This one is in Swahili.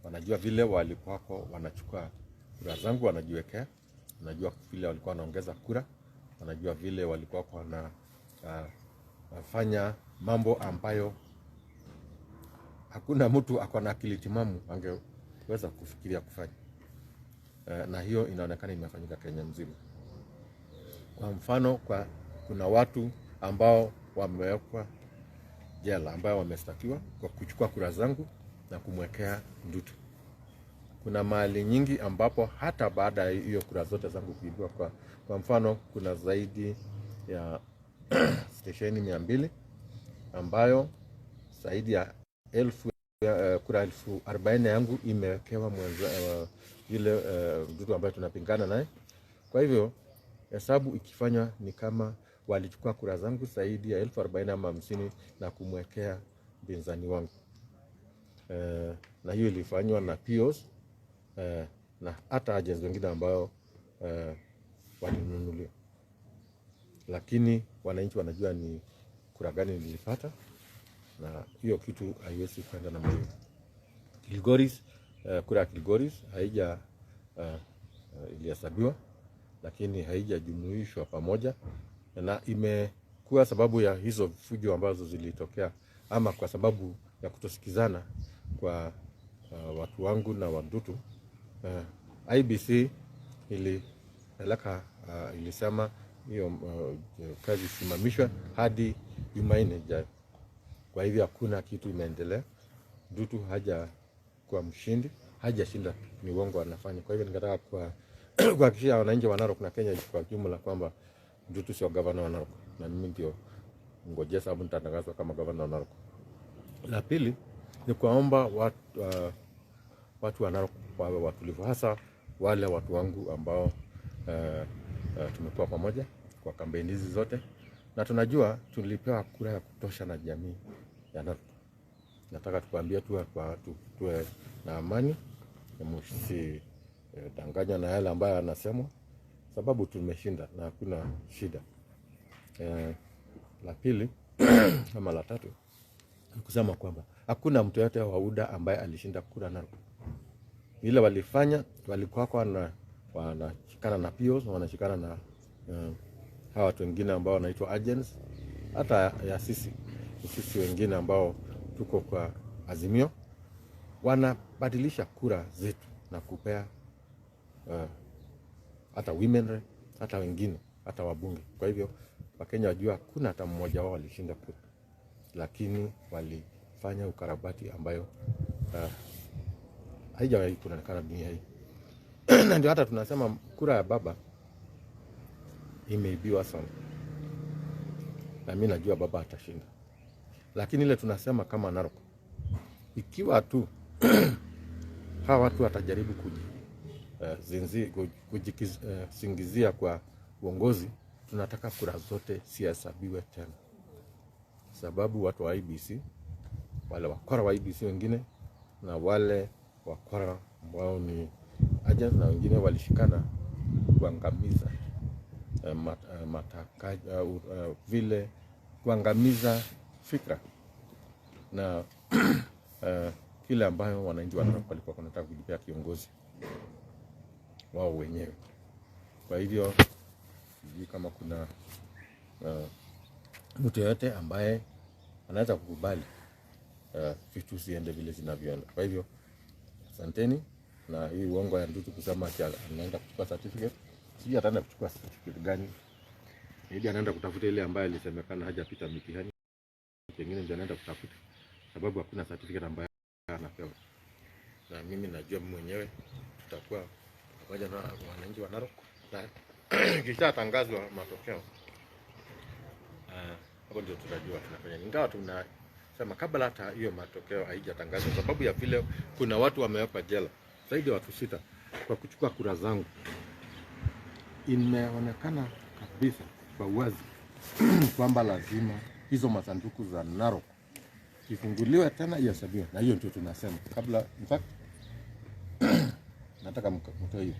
Wanajua vile walikuwako wanachukua kura zangu wanajiwekea, wanajua vile walikuwa wanaongeza kura, wanajua vile walikuwa wanafanya mambo ambayo hakuna mtu ako na akili timamu angeweza kufikiria kufanya. Na hiyo inaonekana imefanyika Kenya mzima. Kwa mfano, kuna watu ambao wamewekwa jela ambao wameshtakiwa kwa kuchukua kura zangu na kumwekea Ndutu. Kuna mahali nyingi ambapo hata baada ya hiyo kura zote zangu kuibiwa, kwa mfano kuna zaidi ya stesheni 200 ambayo zaidi ya elfu kura 40,000 yangu imewekewa yule Ndutu ambaye tunapingana naye. Kwa hivyo hesabu ikifanywa ni kama walichukua kura zangu zaidi ya 40,000 ama 50 na kumwekea mpinzani wangu. Na hiyo ilifanywa na POs na hata agents wengine ambao walinunuliwa, lakini wananchi wanajua ni kura gani nilipata, na hiyo kitu haiwezi kwenda namna hiyo. Kilgoris, kura ya Kilgoris haija ilihesabiwa lakini haijajumuishwa pamoja, na imekuwa sababu ya hizo fujo ambazo zilitokea, ama kwa sababu ya kutosikizana kwa watu wangu na wa Ndutu. IEBC ilipeleka ilisema hiyo kazi isimamishwe hadi Jumanne ijayo. Kwa hivyo hakuna kitu imeendelea. Ndutu haja kuwa mshindi, hajashinda, ni uongo anafanya. Kwa hivyo ningetaka kuhakikishia wananchi wa Narok na Kenya kwa jumla kwamba Ndutu sio gavana wa Narok na mimi ndio ngojea sababu nitatangazwa kama gavana wa Narok. La pili ni kuwaomba watu wa Narok wawe watulivu, hasa wale watu wangu ambao tumekuwa pamoja kwa kampeni hizi zote, na tunajua tulipewa kura ya kutosha na jamii ya Narok. Nataka tukwambie tuwe na amani, msidanganywa na yale ambayo yanasemwa, sababu tumeshinda na hakuna shida. La pili ama la tatu ni kusema kwamba hakuna mtu yote wa UDA ambaye alishinda kura Narok. Ile walifanya walikuwa wanashikana na POs, wanashikana na hawa watu wengine ambao wanaitwa agents, hata ya sisi wengine ambao tuko kwa Azimio, wanabadilisha kura zetu na kupea hata women rep, hata wengine, hata wabunge. Kwa hivyo Wakenya wajua hakuna hata mmoja wao walishinda kura, lakini walifanya ukarabati ambayo haijawahi kuonekana dunia hii. Na ndio hata tunasema kura ya baba imeibiwa sana, na mimi najua baba atashinda, lakini ile tunasema kama Narok, ikiwa tu hawa watu watajaribu kujisingizia kwa uongozi, tunataka kura zote zihesabiwe tena, sababu watu wa IEBC, wale wakora wa IEBC wengine na wale wakora ambao ni agents na wengine walishikana kuangamiza vile kuangamiza fikra na kile ambayo wananchi wa Narok walikuwa wanataka kujipea kiongozi wao wenyewe. Kwa hivyo sijui kama kuna mtu yeyote ambaye anaweza kukubali vitu ziende vile zinavyoenda. Kwa hivyo asanteni, na hii uongo ya Ndutu kusema ati anaenda kuchukua certificate, sijui ataenda kuchukua certificate gani. Maybe anaenda kutafuta ile ambayo ilisemekana hajapita mitihani, pengine ndio anaenda kutafuta, sababu hakuna certificate ambayo anapewa. Na mimi najua mwenyewe tutakuwa pamoja na wananchi wa Narok na kishatangazwa matokeo hapo ndio tutajua tunafanya. Ingawa tunasema kabla hata hiyo matokeo haijatangazwa, sababu ya vile kuna watu wamewekwa jela zaidi ya watu 6 kwa kuchukua kura zangu, imeonekana kabisa kwa uwazi kwamba lazima hizo masanduku za Narok ifunguliwe tena ihesabiwe, na hiyo ndio tunasema kabla. In fact nataka mtoe hiyo.